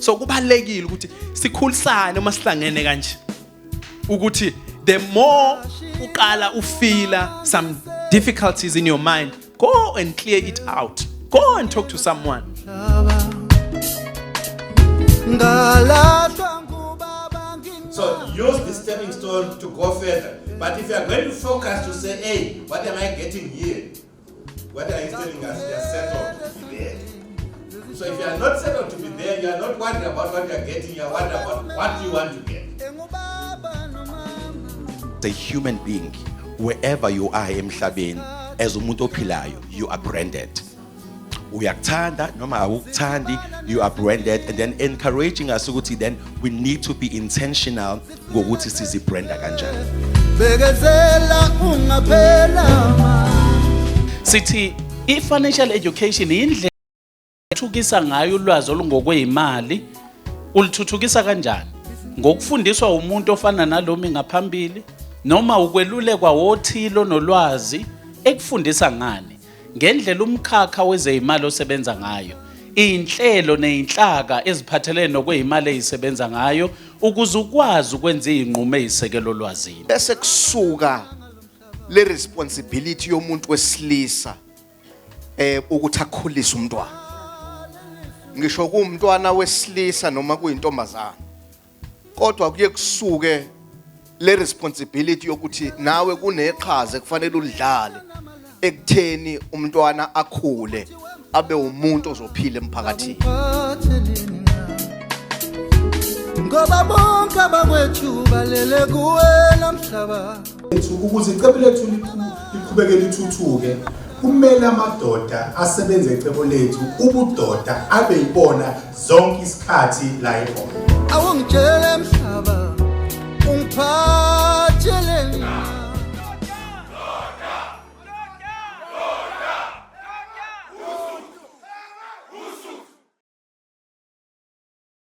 So kubalekile ukuthi sikhulisane uma sihlangene kanje, ukuthi the more uqala ufeela some difficulties in your mind, go and clear it out, go and talk to someone. So use this stepping stone to go further. But if you are going to focus to say, "Hey, what am I getting here?" What are you telling us? You are settled to be there. So if you are not settled to be there, you are not worried about what you are getting, you are worried about what you want to get. A human being, wherever you are emhlabeni, as umuntu ophilayo, you are branded. Uyakuthanda noma awukuthandi, you are branded, and then encouraging us ukuthi then we need to be intentional ngokuthi sizibranda kanjani. Bekezela, ungaphela. Sithi i-financial education indlela ethuthukisa ngayo ulwazi olungokweyimali. Ulithuthukisa kanjani? Ngokufundiswa umuntu ofana nalomi ngaphambili noma ukwelulekwa wothile onolwazi ekufundisa ngani ngendlela umkhakha wezeyimali osebenza ngayo, iy'nhlelo ney'nhlaka eziphathelene nokweyimali ey'sebenza ngayo, ukuze ukwazi ukwenza iy'nqumo ey'sekelo olwazini. Bese kusuka le responsibility yomuntu wesilisa ukuthi akhulise umntwana, ngisho kuwumntwana wesilisa noma kuyintombazana, kodwa kuye kusuke le responsibility yokuthi nawe kuneqhaza kufanele ulidlale ekutheni umntwana akhule abe umuntu ozophila emphakathini. Ngiphatheleni na? Ngoba bonke abakwethu balele kuwe namhlaba. Ukuze icebo lethu liqhubeke lithuthuke, kumele amadoda asebenze icebo lethu ubudoda abe yibona zonke isikhathi la ekhona. Awungitshele mhlaba ungiphathe.